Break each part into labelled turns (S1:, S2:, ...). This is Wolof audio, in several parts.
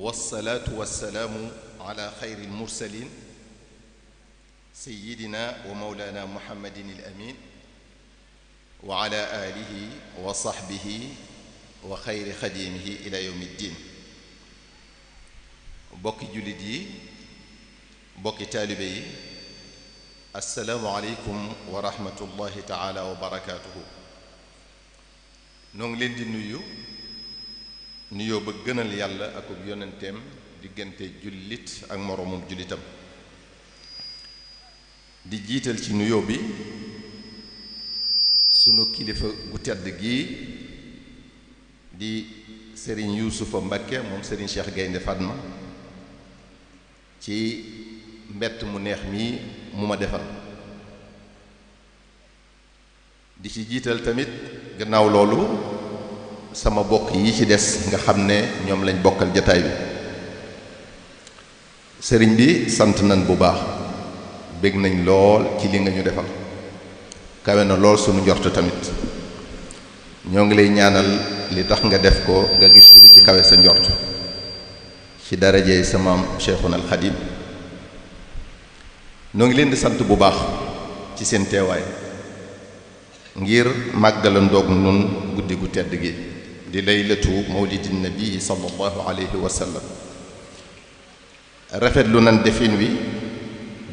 S1: والصلاة والسلام على خير المرسلين سيدنا ومولانا محمد الأمين وعلى آله وصحبه وخير خديمه إلى يوم الدين. بوكي جلدي بوكي تالبي السلام عليكم ورحمة الله تعالى وبركاته. نون لين دي nuyoo ba gënal yàlla akub yonenteem diggante jullit ak moroomum jullitam di jiital ci nuyoo bi sunu kilifa gu tedd gii di Serigne Youssoufa Mbacké moom Serigne Cheikh Gaynde Fatma ci mbett mu neex mi mu ma defal di ci jiital tamit gannaaw loolu sama bokk yi ci des nga xam ne ñoom lañ bokkal jataay bi. sëriñ bi sant nañ bu baax bég nañ lool ci li nga ñu defal kawe na lool sunu njort tamit ñoo ngi lay ñaanal li tax nga def ko nga gis ci li ci kawe sa njort ci darajey sa maam Cheikhuna al Khadim. ñoo ngi leen di sant bu baax ci seen teewaay ngir màggalandoog nun guddi gu tedd gi di laylatu mawlidin nabi sallallahu alayhi wa sallam. rafetlu nañ defin wi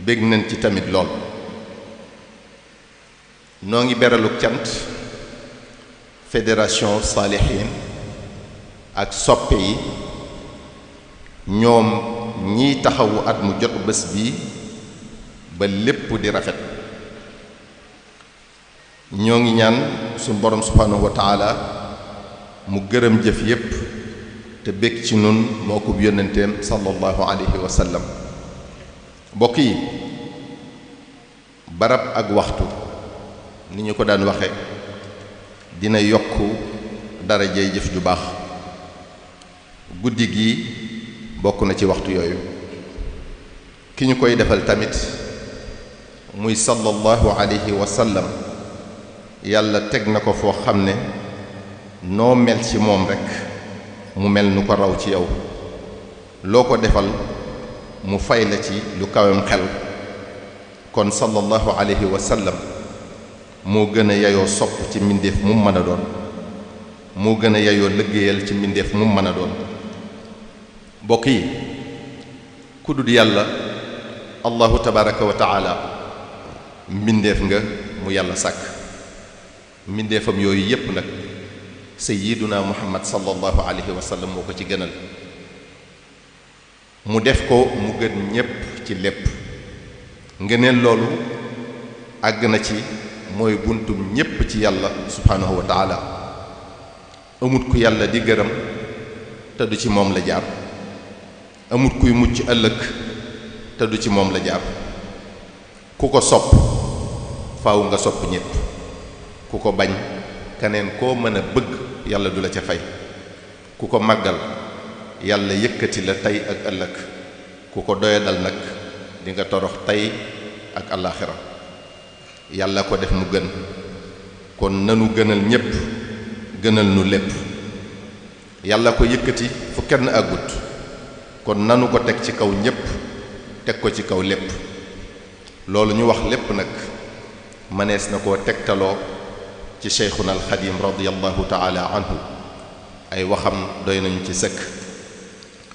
S1: bég nañ ci tamit lool. noo ngi beraluk cant fédération saalihiin ak soppe yi ñoom ñiy taxawu at mu jot bés bi ba lépp di rafet. ñoo ngi ñaan suñu borom subhanahu wa taala mu gërëm jëf yépp te bég ci nun moo ko yónnenteem sallallahu alayhi wa sallam. mbokk yi barab ak waxtu ni ñu ko daan waxe dina yokk darajey jëf ju baax. guddi gi bokk na ci waxtu yooyu. ki ñu koy defal tamit muy sallallahu alayhi wa sallam yàlla teg na ko foo xam ne noo mel ci moom rekk mu mel nu ko raw ci yow. loo ko defal mu fay la ci lu kawem xel. kon sallallahu alayhi wa sallam moo gën a yayoo sopp ci mbindeef mu mën a doon moo gën a yayoo liggéeyal ci mbindeef mu mën a doon. mbokk yi ku dul yàlla allahu tabaraka wa taala mbindeef nga mu yàlla sàkk. mbindeefam yooyu yépp nag sayyiduna muhammad sallallahu alayhi wa sallam moo ko ci gënal. mu def ko mu gën ñépp ci lépp. ngëneel loolu àgg na ci mooy buntum ñépp ci yàlla subhanahu wa taala. amut ku yàlla di gërëm te du ci moom la jaar. amut kuy mucc ëllëg te du ci moom la jaar. ku ko sopp faaw nga sopp ñépp. ku ko bañ keneen koo mën a bëgg yàlla du la ca fay. ku ko màggal yàlla yëkkati la tey ak ëllëg. ku ko doyadal nag di nga torox tey ak àllaaxira. yàlla ko def mu gën kon nanu gënal ñépp gënal nu lépp. yàlla ko yëkkati fu kenn àggut kon nanu ko teg ci kaw ñépp teg ko ci kaw lépp. loolu ñu wax lépp nag mënees na koo tegtaloo ci Cheikhuna al Xadim radiyallahu taala anhu. ay waxam doy nañu ci sëkk.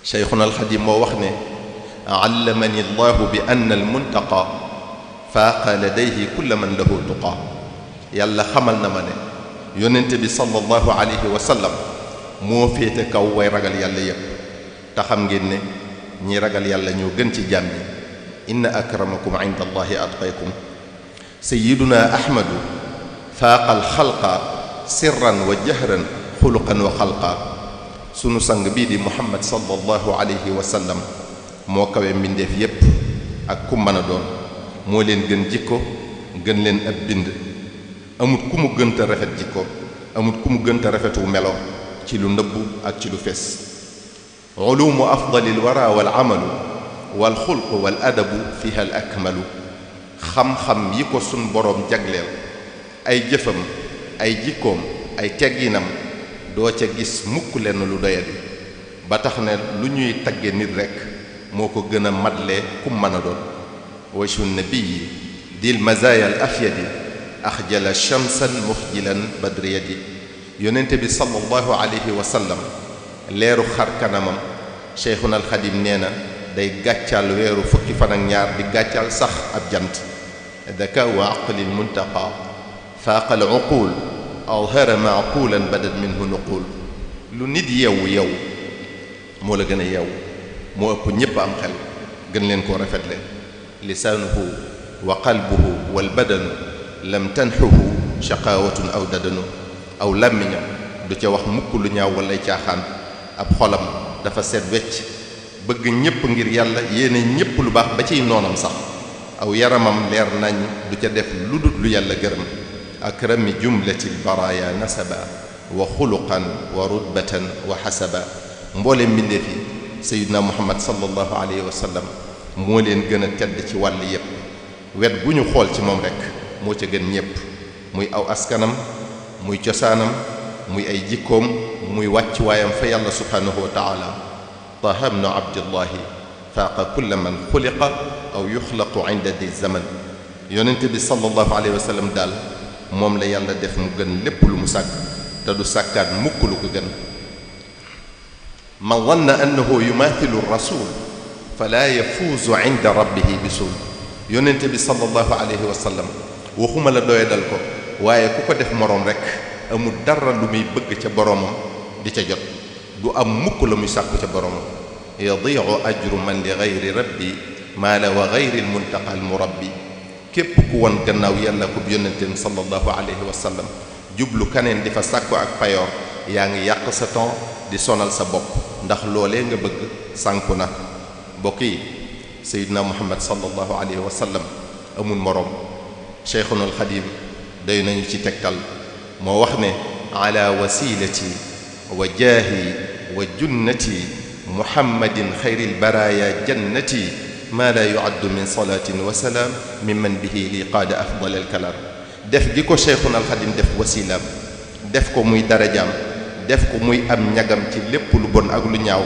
S1: Cheikhuna al Xadim moo wax ne allamani allahu bi anna al muntaqa faaqa ladayhi kulla man lahu tuqa. yàlla xamal na ma ne yonente bi sallallahu alayhi wa sallam moo féete kaw way ragal yàlla yépp. te xam ngeen ne ñi ragal yàlla ñoo gën ci jaam ñi. inna akramakum inda allahi atqaykum. sayyiduna ahmadu faaqal xalqa sirran wa jahran xuluqan wa xalqa. sunu sang bii di muhammad sallallahu alayhi wa sallam moo kawe mbindeef yépp ak ku mën a doon. moo leen gën jikko gën leen ab bind. amut ku mu gënta rafet jikko amut ku mu gënta rafetu melo ci lu nëbbu ak ci lu fees. ulumu afdalil wara wal amalu wal xulqu wal adabu fiha al akmalu. xam-xam yi ko sun boroom jagleel ay jëfam ay jikkoom ay tegginam doo ca gis mukk lenn lu doyadi ba tax ne lu ñuy tagge nit rek moo ko gën a madlee kum mën a doon wajhu nabii dil mazaya al afyadi axjala shamsan muxjilan badriyadi yonente bi sallallahu alayhi wa sallam leeru xar kanamam cheikhuna al xadim nee na day gàccal weeru fukki fan ak ñaar di gàccal sax ab jant daka wa aqlil muntaqa faaqa al uqul adhara maaqulan badat minhu nuqul lu nit yeewu yeewu moo la gën a yeewu moo ëpp ñépp am xel gën leen koo rafetle lisaanuhu wa qalbuhu wal badanu lam tanxuhu shaqawatun aw dadanu aw làmmiñam du ca wax mukk lu ñaaw walay caaxaan ab xolam dafa seet wecc bëgg ñépp ngir yàlla yéene ñépp lu baax ba ciy noonam sax aw yaramam leer nañ du ca def lu dut lu yàlla gërëm akrami jumlati lbaraya nasaba wa xuluqan wa rutbatan wa xasaba mboole mbindeef yi sayidna muhammad sallallahu alayhi wa sallam moo leen gën a tedd ci wàll yépp wet gu ñu xool ci moom rekk moo ca gën ñépp muy aw askanam muy cosaanam muy ay jikkoom muy wàccuwaayam fa yàlla subhanahu wa taala taha ibnu abdillahi faaqa kulla man xuliqa aw yuxlaqu inda di zaman yonente bi sallallahu alayhi wa sallam daal moom la yàlla def mu gën lépp lu mu sàkk te du sàkkaat mukk lu ko gën man wanna annahu yumathilu rasul fala yafuuzu inda rabbihi bisul yonente bi sallallahu alayhi wa sallam waxuma la doyadal ko waaye ku ko def moroom rek amul dara lu muy bëgg ca boroomam di ca jot du am mukk la muy sàkku ca boroomam yadiu ajru man li gayri rabbi maala wa gayri almuntaqa almurabbi képp ku won gannaaw yàlla ko yonenteem sallallahu alayhi wa sallam jublu kaneen di fa sàkku ak payoor yaa ngi yàq sa temps di sonal sa bopp ndax loolee nga bëgg sànku na mbokk yi sayidna muhammad sallallahu alayhi wa sallam amul moroom cheikhuna alxadim day nañu ci tegtal moo wax ne ala wasilati wa jaahi wa junnati muhammadin xayril baraya jannati ma la yuaddu min salatin wa salaam mimman bihi li qaada afdal alkalaam def gi ko cheikhuna alxadim def wasilaam def ko muy darajaam def ko muy am ñagam ci lépp lu bon ak lu ñaaw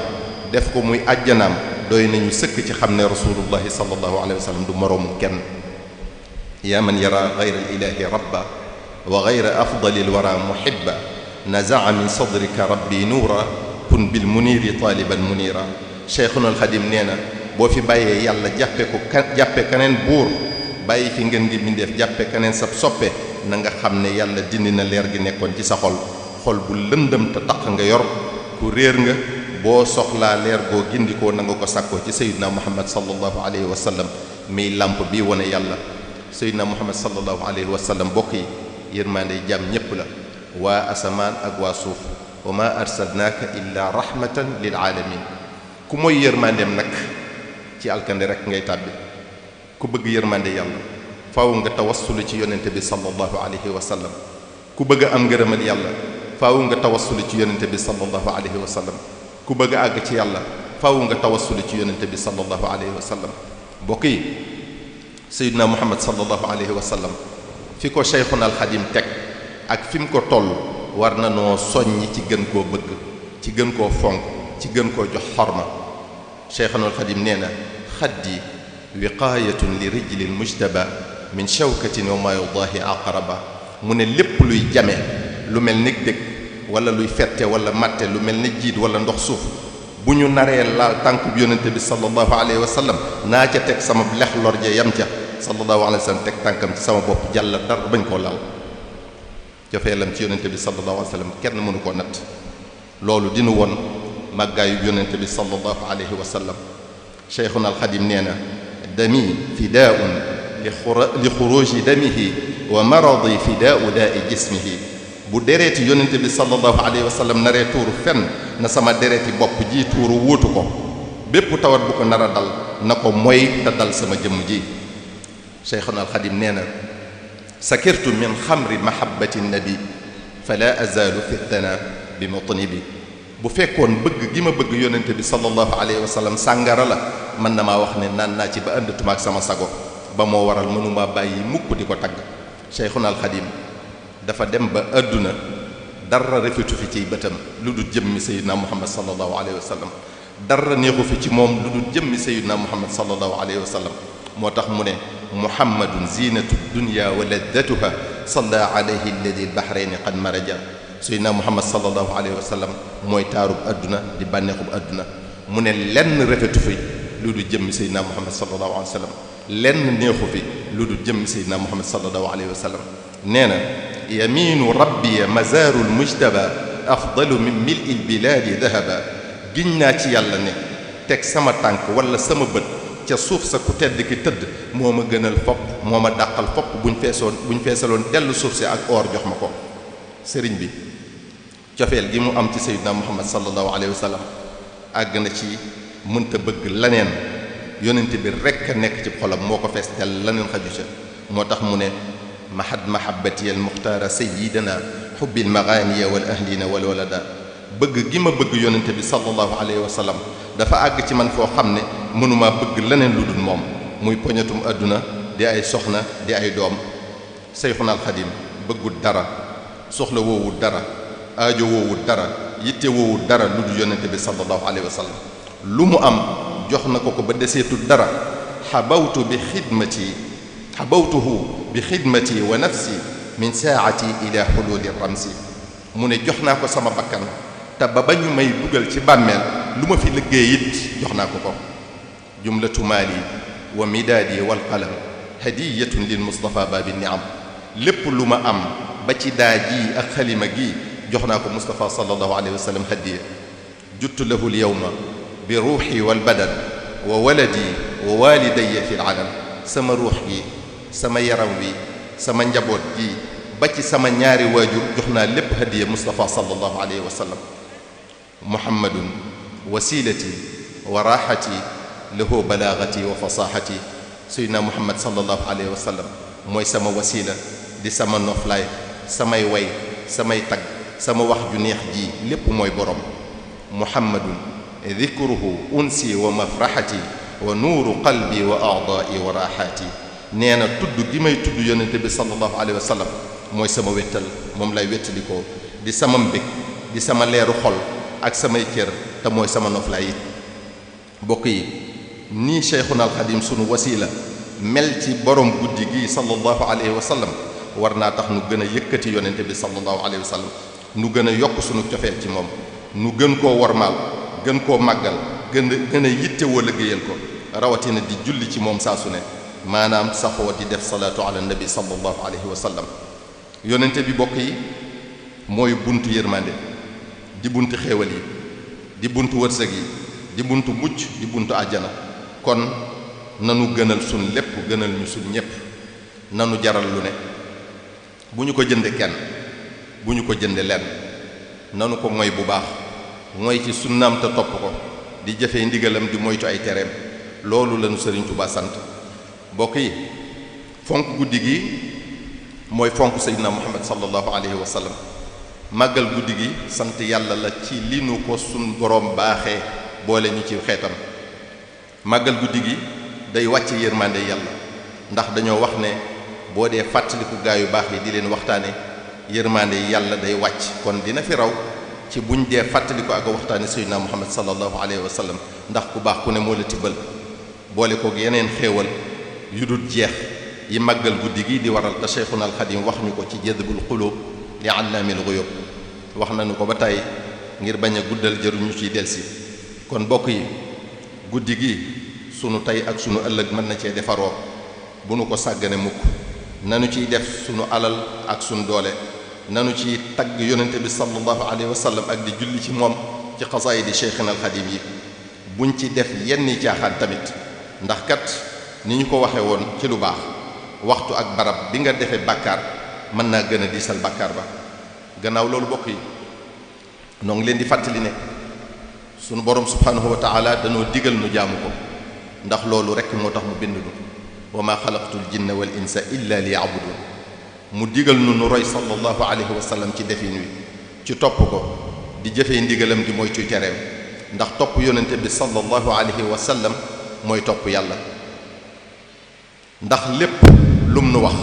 S1: def ko muy àjjanaam doy nañu sëkk ci xam ne rasulullahi sallallahu alayhi wa sallam du moroomu kenn yaa man yara gayra alilahi rabba wa gayra afdali alwara muhibba nazaa min sadrika rabbi nuura kun bil muniri taaliban munira cheikhuna alxadim nee na boo fi bàyyee yàlla jàppe kaneen buur bàyyi fi ngeen ngi bindeef jàppe kaneen sab soppe na nga xam ne yàlla dindi na leer gi nekkoon ci sa xol xol bu lëndëm te taq nga yor ku réer nga boo soxlaa leer goo gindikoo na nga ko sàkkoo ci sayyidina muhammad sallallahu alayhi wa sallam miy làmp bii wane yàlla sayyidina muhammad sallallahu alayhi wa sallam bokk yi yërmaande jàmm ñépp la waa asamaan ak waa suuf wa ma arsalnaaka illa rahmatan lil alamin ku mooy yërmaandeem nag ci alkande rek ngay tàbbi ku bëgg yërmande yàlla faaw nga tawassulu ci yonente bi sallallahu alayhi wa sallam ku bëgg am ngërëmal yàlla faaw nga tawassulu ci yonente bi sallallahu alayhi wa sallam ku bëgg a àgg ci yàlla faaw nga tawassulu ci yonente bi sallallahu alayhi wa sallam mbokk yi sayyidina muhammad sallallahu alayhi wa sallam fi ko cheikhuna alxadim teg ak fi mu ko toll war na noo soññi ci gën koo bëgg ci gën koo fonk ci gën koo jox xorma cheikhuna alxadim nee na xaddi wiqaayatun li rijlil mujtaba min shawkatin wa ma yudaahi aqraba mu ne lépp luy jame lu mel ni dëgg wala luy fette wala matte lu mel ni jiit wala ndox suuf bu ñu naree laal tànkub yonente bi sallallahu alayhi wa sallam naa ca teg sama lex lor ja yam ca sallallahu alayhi wa sallam teg tànkam ci sama bopp jàll dara bañ koo laal cofeelam ci yonente bi sallallahu alayhi wa sallam kenn mënu koo natt loolu dinu woon màggaayu yonente bi sallallahu alayhi wa sallam cheikhuna alxadim nee na dami fidaun li xuruji damihi wa maradi fidaau daai jismihi bu dereeti yonente bi sallallahu alayhi wa sallam naree tuuru fenn na sama dereeti bopp ji tuuru wuutu ko bépp tawat bu ko nar a dal na ko moy te dal sama jëmm ji cheikhuna alxadim nee na sakirtu min xamri mahabbati nabi fala azalu fi thana bi mutnibi bu fekkoon bëgg gi ma bëgg yonente bi sallallahu alayhi wa sallam sàngara la mën na maa wax ne naan naa ci ba àndatuma ak sama sago ba moo waral mënuma bàyyi mukk di ko tagg cheikhuna alxadim dafa dem ba àdduna dara rafetu fi ci bëtam lu dul jëmmi sayyidina muhammad sallallahu alayhi wa sallam dara neexu fi ci moom lu dul jëmmi sayyidina muhammad sallallahu alayhi wa sallam moo tax mu ne muhammadun zinatu dunya wa laddatuha salla alayhi alladi albahrayni qad maraja sayyidina muhammad sallallahu alayhi wa sallam mooy taarub adduna di bànneexub adduna mu ne lenn rafetu fi lu dul jëmmi sayyidina muhammad sallallahu alayhi wa sallam lenn neexu fi lu dul jëmmi sayyidina muhammad sallallahu alayhi wa sallam nee na yaminu rabbi mazaaru lmujtaba afdalu min mil'i lbilaadi dahaba giñ naa ci yàlla ne teg sama tànk wala sama bët ca suuf sa ku tedd ki tëdd moo ma gënal fopp moo ma dàqal fopp buñ feesaloon dellu suuf si ak or jox ma ko sëriñ bi cofeel gi mu am ci sayyidina muhammad sallallahu alayhi wa sallam àgg na ci mënta bëgg laneen yonent bi rekk a nekk ci xolam moo ko fees dell laneen xaju ca moo tax mu ne mahad mahabbati al muxtaara sayyidina xubbil maganiya wal ahlina wal walada bëgg gi ma bëgg yonent bi sallallahu alayhi wa sallam dafa àgg ci man foo xam ne mënuma bëgg leneen lu dul moom muy poñatum àdduna di ay soxna di ay doom Seyxuna al Xadim bëggul dara soxla woowul dara aajo woowul dara yitte woowul dara lu dul yonent bi sallallahu alayhi wa sallam lu mu am jox na ko ba deseetul dara xabawtuhu bi xidmati wa nafsi min saati ila xululi ramsi mu ne jox naa ko sama bakkan te ba ñu may dugal ci bàmmeel lu ma fi liggéey it jox naa ko jumlatu maali wa midaadi wal qalam hadiyatun lil mustafa baabi niam lépp lu ma am ba ci daa ji ak xalima gi jox naa ko mustafa sallallahu alayhi wa sallam hadiya juttu lahu lyawma bi ruuxi wal badan wa waladi wa walidayya fi alalam sama ruux gi sama yaram wi sama njaboot gi ba ci sama ñaari waajur jox naa lépp hadiya mustafa sallallahu alayhi wa sallam muhammadun wasilati wa raxati lahu balaagati wa fasaxati sayyidina muhammad sallallahu alayhi wa sallam mooy sama wasila di sama noflaay samay way samay tagg sama wax ju neex ji lépp mooy borom muhammadun dikruhu unsi wa mafraxati wa nuuru qalbi wa aadaai wa raxaati nee na tudd gi may tudd yonente bi sallallahu alayhi wa sallam mooy sama wettal moom lay wettalikoo di sama mbég di sama leeru xol ak samay cër te mooy sama noflaay it bokk yi nii Cheikhuna al Xadim sunu wasila mel ci borom guddi gi sallallahu alayhi wa sallam war naa tax nu gën a yëkkati yonente bi sallallahu alayhi wa sallam nu gën a yokk sunu cofeel ci moom nu gën koo wormaal gën koo màggal gën a yittewoo liggéeyal ko rawatina di julli ci moom saa su ne maanaam saxoo di def salaatu ala nabi sallallahu alayhi wa sallam yonente bi bokk yi mooy buntu yërmande di buntu xéewal yi di buntu wërsëg yi di buntu mucc di buntu àjjana kon nanu gënal suñ lépp gënal ñu suñ ñépp nanu jaral lu ne bu ñu ko jënde kenn bu ñu ko jënde lenn nanu ko moy bu baax mooy ci sunnaam te topp ko di jëfee ndigalam di moytu ay tereem loolu lañu Sëriñ Tuubaa sant mbokk yi fonk guddi gi mooy fonk Seydina Muhammad sallallahu alayhi wa sallam màggal guddi gi sant yàlla la ci li nu ko sun boroom baaxee boole ñu ci xeetam màggal guddi gi day wàcce yërmande yàlla ndax dañoo wax ne boo dee fàttaliku gaa yu baax yi di leen waxtaane yërmande yàlla day wàcc kon dina fi raw ci buñ dee fàttaliku ak waxtaane Seydina Muhammad sallallahu alayhi wa sallam ndax ku baax ku ne moo la tibbal boole kook yeneen xéewal yu dul jeex yi màggal guddi gi di waral te Cheikhuna al Xadim wax ñu ko ci jadbul xulub li allaamil ghuyub wax nañu ko ba tey ngir bañ a guddal jëruñu ciy delsi kon bokk yi guddi gi sunu tey ak sunu ëllëg mën na cee defaroo bu nu ko sàggane mukk nanu ciy def sunu alal ak sunu doole nanu ci tagg yonente bi sallallahu alayhi wa sallam ak di julli ci moom ci xasaayidi Cheikhuna al Xadim yi buñ ci def yenni caaxaan tamit ndax kat ni ñu ko waxe woon ci lu baax waxtu ak barab bi nga defee bàkkaar mën naa gën a diisal bàkkaar ba gannaaw loolu bokk yi noo ngi leen di fàttali ne sunu borom subhanahu wa taala danoo digal nu jaamu ko ndax loolu rekk moo tax mu bind nu wa ma xalaqtul jinna wal insa illa li ya'budun mu digal nu roy sallallahu alayhi wa sallam ci defin wi ci topp ko di jëfee ndigalam di moytu tereem ndax topp yonente bi sallallahu alayhi wa sallam mooy topp yàlla ndax lépp lum nu wax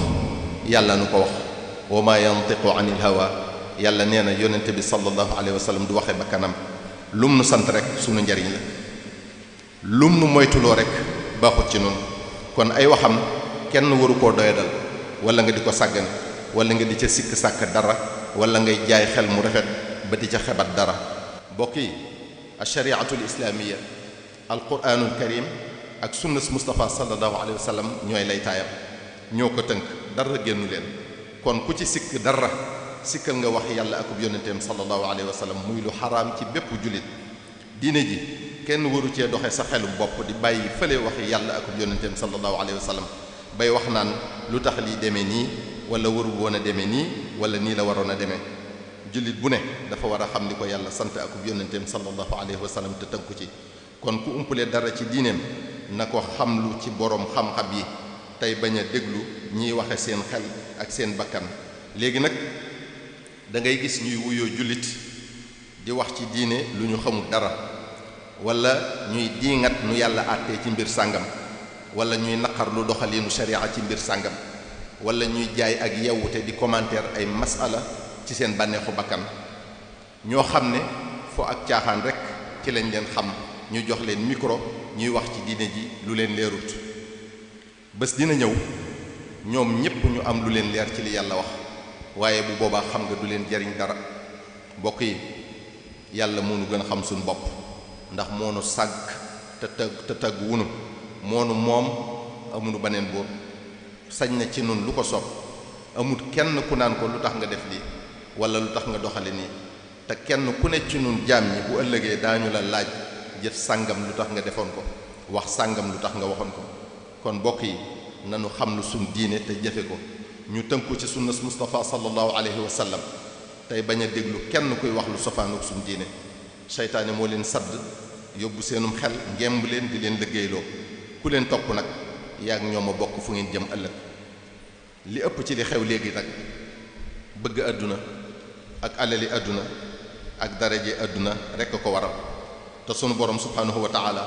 S1: yàlla nu ko wax wa ma yantiqu anil hawa yàlla nee na yonente bi sallallahu alayhi wa sallam du waxe ba kanam lum nu sant rek sunu njariñ la lum nu moytuloo rek baaxut ci noonu kon ay waxam kenn waru koo doyadal wala nga di ko sàggan wala nga di ca sikk sàkk dara wala ngay jaay xel mu rafet ba di ca xebat dara bokk yi ashariatul islaamiya alquranul karim ak sunnas Mustafa sallallahu alayhi wa sallam ñooy lay taayam ñoo ko tënk dara génnu leen kon ku ci sikk dara sikkal nga wax yàlla akub yonenteem sallallahu alayhi wa sallam muy lu xaraam ci bépp jullit diine ji kenn waru cee doxe sa xelu bopp di bàyyi fële waxi yàlla akub yonenteem sallallahu alayhi wa sallam bay wax naan lu tax lii demee nii wala waru woon a demee nii wala nii la waroon a demee jullit bu ne dafa war a xam ni ko yàlla sant akub yonenteem sallallahu alayhi wa sallam te tënku ci kon ku umpale dara ci diineem na ko xamlu ci boroom xam-xam yi tey bañ a déglu ñiy waxe seen xel ak seen bakkan léegi nag da ngay gis ñuy wuyoo jullit di wax ci diine lu ñu xamul dara wala ñuy diingat nu yàlla àttee ci mbir sàngam wala ñuy naqar lu doxaliinu sharia ci mbir sàngam wala ñuy jaay ak yewwute di commentaire ay masala ci seen bànneexu bakkan ñoo xam ne fo ak caaxaan rek ci lañ leen xam ñu jox leen micro ñuy wax ci diine ji lu leen leerut bés dina ñëw ñoom ñépp ñu am lu leen leer ci li yàlla wax waaye bu boobaa xam nga du leen jariñ dara mbokk yi yàlla moo nu gën a xam suñu bopp ndax moo nu sàgg te tagg wunu moo nu moom amunu beneen buur sañ na ci nun lu ko soob amul kenn ku naan ko lu tax nga def lii wala lu tax nga doxale nii te kenn ku ne ci nun jaam ñi bu ëllëgee daañu la laaj jëf sàngam lu tax nga defoon ko wax sàngam lu tax nga waxoon ko kon mbokk yi nanu xam lu suñ diine te jëfe ko ñu tënku ci sunnas Mustafa sallallahu alayhi wa sallam tey bañ a déglu kenn kuy wax lu sofaanook suñ diine seytaane moo leen sadd yóbbu seenum xel ngemb leen di leen liggéeyloo ku leen topp nag yaag ñoom a bokk fu ngeen jëm ëllëg li ëpp ci li xew léegi nag bëgg àdduna ak alali àdduna ak daraje àdduna rekk ko waral te sunu borom subhanahu wa taala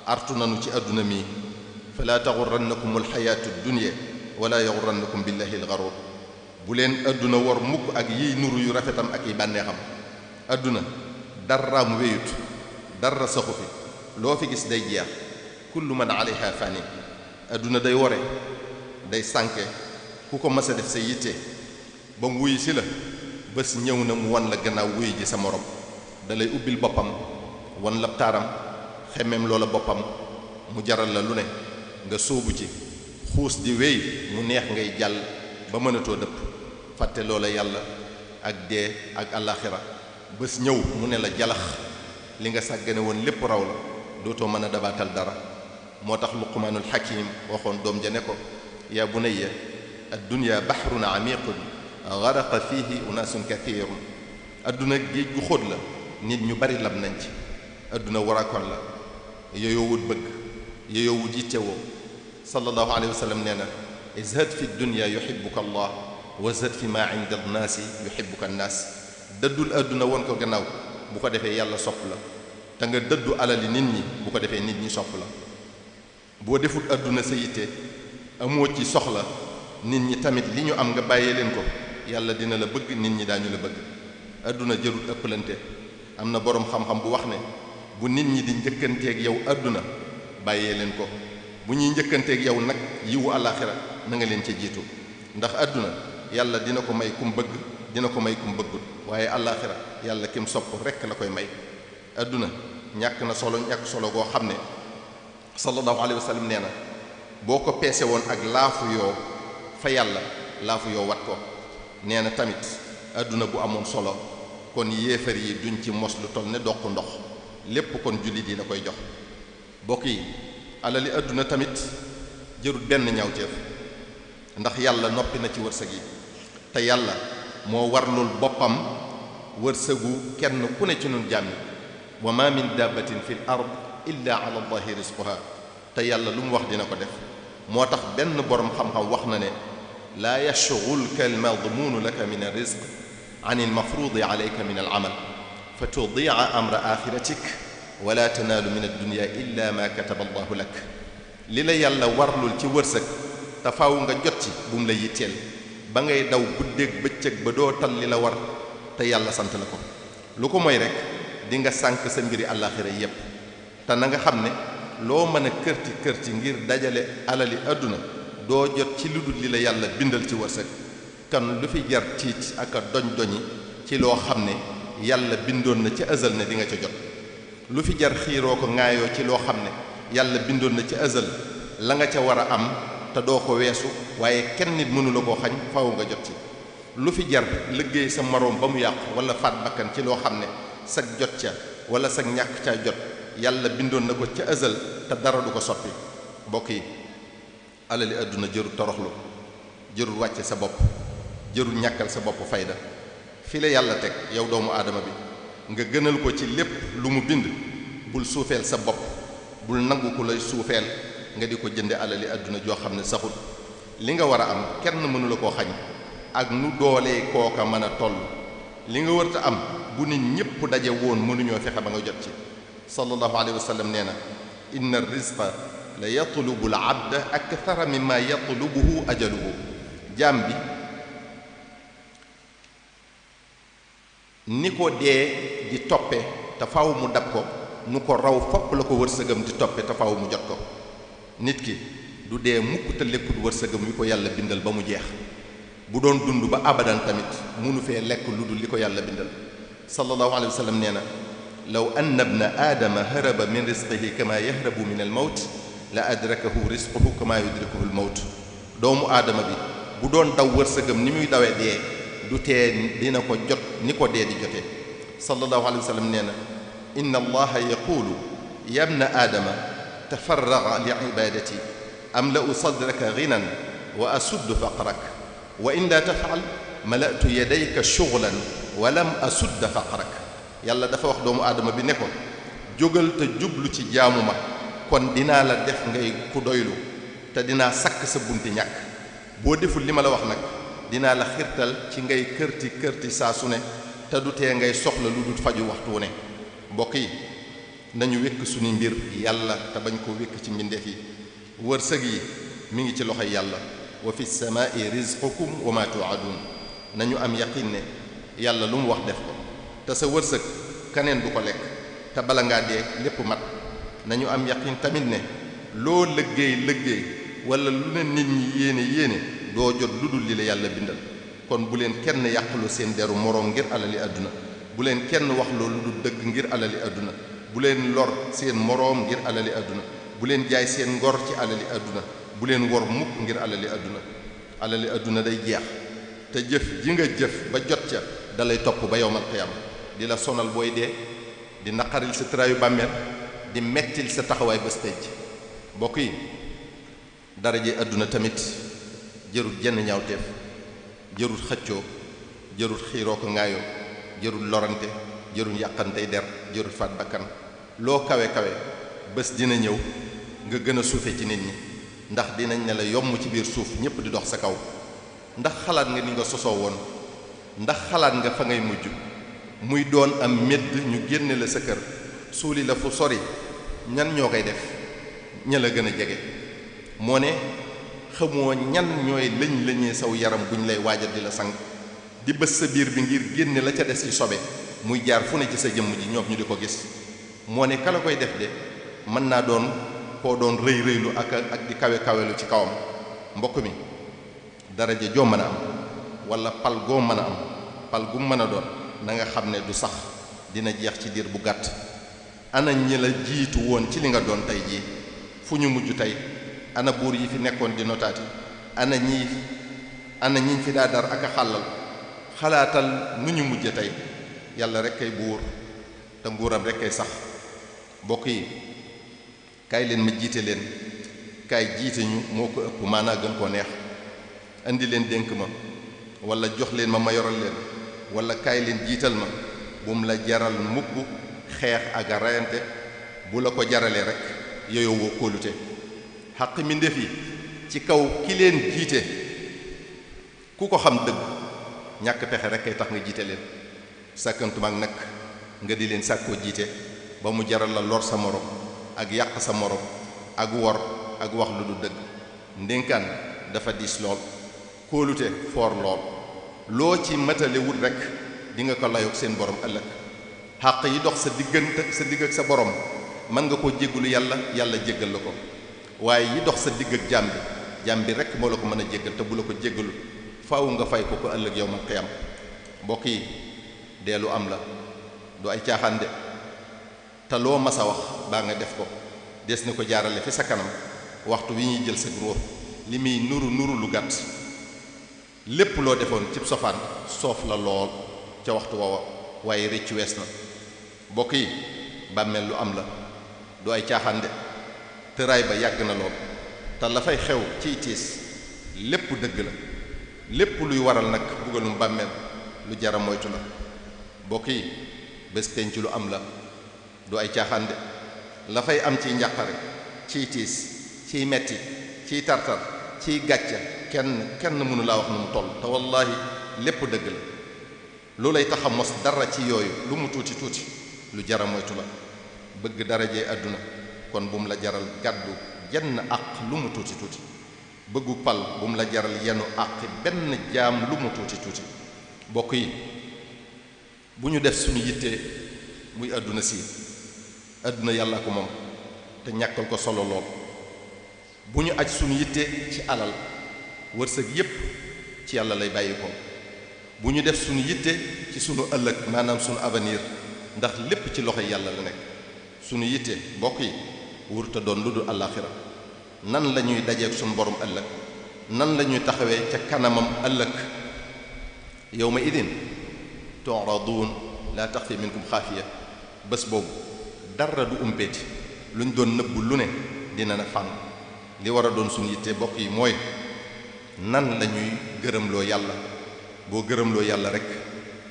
S1: artu nanu ci àdduna mi fala taxurrannakum alxayaatu dunya wala yaxurrannakum billahi alxaruur bu leen àdduna war mukk ak yiy nuru yu rafetam ak yi bànneexam àdduna daraam wéyut dara saxu fi loo fi gis day jeex kullu man alayha fani àdduna day wore day sànke ku ko mës a def sa yitte ba mu wuyu si la bés ñëw na mu wan la gannaaw wuyu ji sa morom da lay ubbil boppam wan la taaram xemmeem loola boppam mu jaral la lu ne nga sóobu ci xuus di wéy mu neex ngay jàll ba mënatoo dëpp fàtte loola yàlla ak dee ak àllaaxira bés ñëw mu ne la jalax li nga sàggane woon lépp raw la dootoo mën a dabaatal dara moo tax luqmaanul hakim waxoon doom ja ne ko yaa bunayya ad-dunya bahrun amiqun garaqa fihi unaasun kathirun adduna géej gu xóot la nit ñu bari lab nañ ci adduna warakon la yooyoowut bëgg yooyoowut yittewoo sallallahu alayhi wa sallam nee na izhad fi dunya yuhibbuka allah wa zhad fi ma inda annaasi yuhibbuka annaas dëddul adduna woon ko gannaaw bu ko defee yàlla sopp la te nga dëddu alali nit ñi bu ko defee nit ñi sopp la boo deful adduna sa yitte amoo ci soxla nit ñi tamit li ñu am nga bàyyee leen ko yàlla dina la bëgg nit ñi daañu la bëgg adduna jërul ëppalante am na boroom xam-xam bu wax ne bu nit ñi di njëkkanteeg yow adduna bàyyee leen ko bu ñuy njëkkanteeg yow nag yiwu àllaaxira na nga leen ca jiitu ndax adduna yàlla dina ko may kum bëgg dina ko may kum bëggul waaye àllaaxira yàlla kim sopp rekk la koy may adduna ñàkk na solo ñàkk solo goo xam ne sallallahu alayhi wa sallam nee na boo ko peese woon ak laafu yoo fa yàlla laafu yoo wat ko nee na tamit adduna bu amoon solo kon yéefar yi duñ ci mos lu toll ne doq ndox lépp kon jullit yi la koy jox bokk yi alali adduna tamit jërut benn ñaawteef ndax yàlla noppi na ci wërsëg yi te yàlla moo warlul boppam wërsëgu kenn ku ne ci nun jàmmi wa ma min dabbatin fil ard illa ala allahi rizquha te yàlla lu mu wax dina ko def moo tax benn boroom xam-xam wax na ne laa yashghulka almadmuunu laka min alrizq an almafruudi alayka min alamal fa tudia amra axiratik wala tanaalu min addunya illa ma kataba allahu lak li la yàlla warlul ci wërsëg te faaw nga jot ci bu mu la yitteel ba ngay daw guddeeg bëccëg ba doo tal li la war te yàlla sant la ko lu ko mooy rek di nga sànk sa mbiri àllaaxira yépp te na nga xam ne loo mën a kërti ngir dajale alali àdduna doo jot ci lu dul li la yàlla bindal ci wërsëg kan lu fi jar tiit ak a doñ-doñi ci loo xam ne yàlla bindoon na ci azal ne di nga ca jot lu fi jar xiiroo ko ŋaayoo ci loo xam ne yàlla bindoon na ci azal la nga ca war a am te doo ko weesu waaye kenn nit mënu la koo xañ faaw nga jot ci lu fi jar liggéey sa moroom ba mu yàqu wala faat bakkan ci loo xam ne sag jot ca wala sag ñàkk caa jot yàlla bindoon na ko ca azal te dara du ko soppi mbokk yi alali àdduna jërul toroxlu jërul wàcce sa bopp jërul ñàkkal sa bopp fayda fi la yàlla teg yow doomu aadama bi nga gënal ko ci lépp lu mu bind bul suufeel sa bopp bul nangu ku lay suufeel nga di ko jënde alali àdduna joo xam ne saxul li nga war a am kenn mënu la koo xañ ak nu doolee kooka mën a toll li nga wërta am bu nit ñépp daje woon mënuñoo fexe ba nga jot ci sallallahu alayhi wa sallam nee na inna rizqa la yatlubu al abda akthara mimma yatlubuhu ajaluhu jaam bi ni ko dee di toppe te faaw mu dab ko nu ko raw fopp la ko wërsëgam di toppe te faaw mu jot ko nit ki du dee mukk te lekkut wërsëgam wi ko yàlla bindal ba mu jeex bu doon dund ba abadan tamit munu fee lekk lu dul li ko yàlla bindal sallallahu alayhi wa sallam nee na law anna ibna aadama haraba min rizqihi kama yahrabu min al mawt la adrakahu rizquhu kama yudrikuhu al mawt doomu aadama bi bu doon daw wërsëgam ni muy dawee dee du tee dina ko jot ni ko dee di jotee sallallahu alayhi wa sallam nee na inna allaha yaqulu ya ibna aadama tafarraga li ibadati amla'u sadraka ghinan wa asuddu faqrak wa in la taf'al mala'tu yadayka shughlan wa lam asudda faqrak yàlla dafa wax doomu aadama bi ne ko jógal te jublu ci jaamu ma kon dinaa la def ngay ku doylu te dinaa sakk sa bunti ñàkk boo deful li ma la wax nag dinaa la xirtal ci ngay kërti saa su ne te du tee ngay soxla lu dul faju waxtu wu ne mbokk yi nañu wékk suñu mbir yàlla te bañ ko wékk ci mbindeef yi wërsëg yi mi ngi ci loxoy yàlla wa fi samaa'i rizqukum wa ma tu'adun nañu am yaqin ne yàlla lu mu wax def ko te sa wërsëg kaneen du ko lekk te bala ngaa dee lépp mat nañu am yaqin tamit ne loo liggéey wala lu ne nit ñi yéene doo jot lu dul li la yàlla bindal kon bu leen kenn yàqulu seen deru moroom ngir alali àdduna bu leen kenn wax loolu du dëgg ngir alali àdduna bu leen lor seen moroom ngir alali àdduna bu leen jaay seen ngor ci alali àdduna bu leen wor mukk ngir alali àdduna day jeex te jëf ji nga jëf ba jot ca dalay topp ba yowmal qiyaama di la sonal booy dee di naqaril sa traayu bàmmeel di mettil sa taxawaay bés tey ci mbokk yi daraje àdduna tamit jërul jenn ñaawteef jërul xëccoo jërul xiiroo ko ŋaayoo jërul lorante jërul yàqantey der jërul faat bakkan loo kawe bés dina ñëw nga gën a suufe ci nit ñi ndax dinañ ne la yomm ci biir suuf ñépp di dox sa kaw ndax xalaat nga ni nga sosoo woon ndax xalaat nga fa ngay mujj muy doon am médd ñu génne la sa kër suuli la fu sori ñan ñoo koy def ña la gën a jege moo ne xamoo ñan ñooy lañee saw yaram buñ lay waajal di la sang di bës sa biir bi ngir génne la ca des ci sobe muy jaar fu ne ci sa jëmm ji ñoom ñu di ko gis moo ne kala koy def de mën naa doon koo doon rëylu ak di kawelu ci kawam mbokk mi daraja joo mën a am wala pal goo mën a am pal gu mën a doon na nga xam ne du sax dina jeex ci diir bu gàtt ana ñi la jiitu woon ci li nga doon tey jii fu ñu mujj tey ana buur yi fi nekkoon di notaati ana ñiñ fi daa dar ak a xàllal xalaatal nu ñu mujj tey yàlla rek kay buur te nguuram rek kay sax mbokk yi kaay leen ma jiite leen kaay jiite ñu moo ko ëpp maanaa gën koo neex indi leen dénk ma wala jox leen ma yoral leen wala kaay leen jiital ma bu mu la jaral mukk xeex ak a reyante bu la ko jaralee rek yooyu woo kóolute xaq mbindéef yi ci kaw ki leen jiite ku ko xam dëgg ñàkk pexe rek kay tax nga jiite leen sàkkantumaak nag nga di leen sàkkoo jiite ba mu jaral la lor sa morom ak yàq sa morom ak wor ak wax lu du dëgg ndénkaan dafa diis lool kóolute foor lool loo ci matale wut rek di nga ko layoog seen borom ëllëg xàq yi dox sa diggante sa digg ak sa borom mën nga koo jéggalu yàlla yàlla jéggal la ko waaye yi dox sa digg ak jaam bi rek moo la ko mën a jéggal te bu la ko jéggalu faaw nga fay ko ëllëg yawmal qiyaam mbokk yi deelu am la du ay caaxaan de te loo mas a wax baa nga def ko des na ko jaarale fi sa kanam waxtu wi ñuy jël sa ruux li muy nuru lu gàtt lépp loo defoon cib sofaan soof la lool ca waxtu woowa waaye rëcc wees na mbokk yi bàmmeel lu am la du ay caaxaan de tëraay ba yàgg na lool te la fay xew ciy tiis lépp dëgg la lépp luy waral nag bugalum bàmmeel lu jara moytu la mbokk yi bés penc lu am la du ay caaxaan de la fay am ciy njàqare ciy tiis ciy metti ciy tartar ciy gàcca kenn mënu laa wax nu mu toll te wallaahi lépp dëgg la lu lay tax a mos dara ci yooyu lu mu tuuti lu jara moytu la bëgg darajee àdduna kon bu mu la jaral gàddu jenn àq lu mu tuuti bëggu pal bu mu la jaral yenu àq benn jaam lu mu tuuti mbokk yi bu ñu def suñu yittee muy àdduna si àdduna yàlla ko moom te ñàkkal ko solo lool bu ñu aj suñu yitte ci alal wërsëg yépp ci yàlla lay bàyyi ko bu ñu def suñu yitte ci suñu ëllëg maanaam suñu avenir ndax lépp ci loxo yàlla la nekk suñu yitte mbokk yi wurta doon lu dul àllaaxira nan la ñuy dajeek suñu borom ëllëg nan la ñuy taxawee ca kanamam ëllëg yawma idin tu'radun la taxfi minkum xaafiya bés boobu dara du umpeeti luñ doon nëbbu lu ne dina na fànn li war a doon suñu yitte mbokk yi mooy nan la ñuy gërëmloo yàlla boo gërëmloo yàlla rek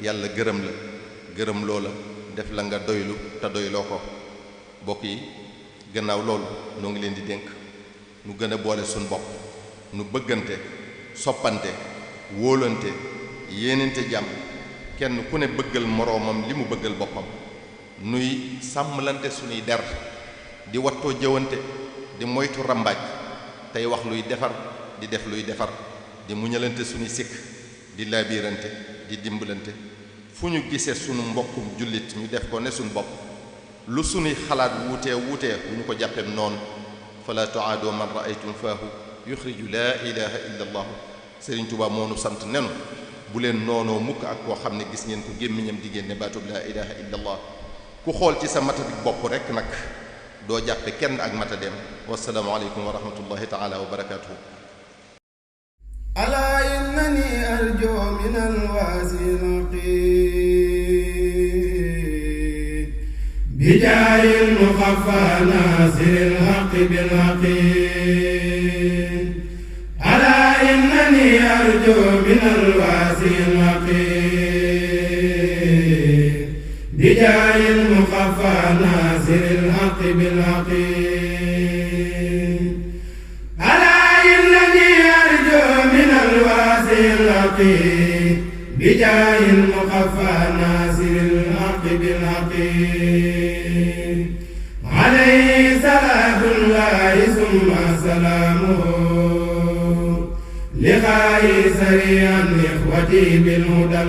S1: yàlla gërëm la def la nga doylu te doyloo ko mbokk yi gannaaw loolu noo ngi leen di dénk nu gën a boole suñu bopp nu bëggante soppante wóolante yéenante jàmm kenn ku ne bëggal moroomam li mu bëggal boppam nuy sàmmlante suñuy der di wattoo jëwante di moytu rambaaj tey wax luy defar di def luy defar di muñalante suñuy sikk di laabiirante di dimbalante fu ñu gisee sunu mbokkum jullit ñu def ko ne suñu bopp lu suñuy xalaat wuutee bu ñu ko jàppeem noonu fala tuaadoo man raaytum faahu yuxriju laa ilaha illa allah Sëriñ Tuubaa moo nu sant nenu bu leen noonoo mukk ak koo xam ne gis ngeen ko gémmiñam di génne baatub laa ilaha illa allah ku xool ci sa matadik bopp rekk nag doo jàppe kenn ak matadeem wassalaamu aleykum wa rahmatullahi taala wa barakatuhu
S2: alaa innani arju min alwasilqi bijaahi almuxaffa naasiri alxaqi bilxaqi alaa innani arju min alwasilqi bijaahi almuxaffa naasiri alxaqi bilxaqi بجاه المخفى ناصر الحق بالحق عليه صلاة الله ثم سلامه لقائي سريعا إخوتي بالهدى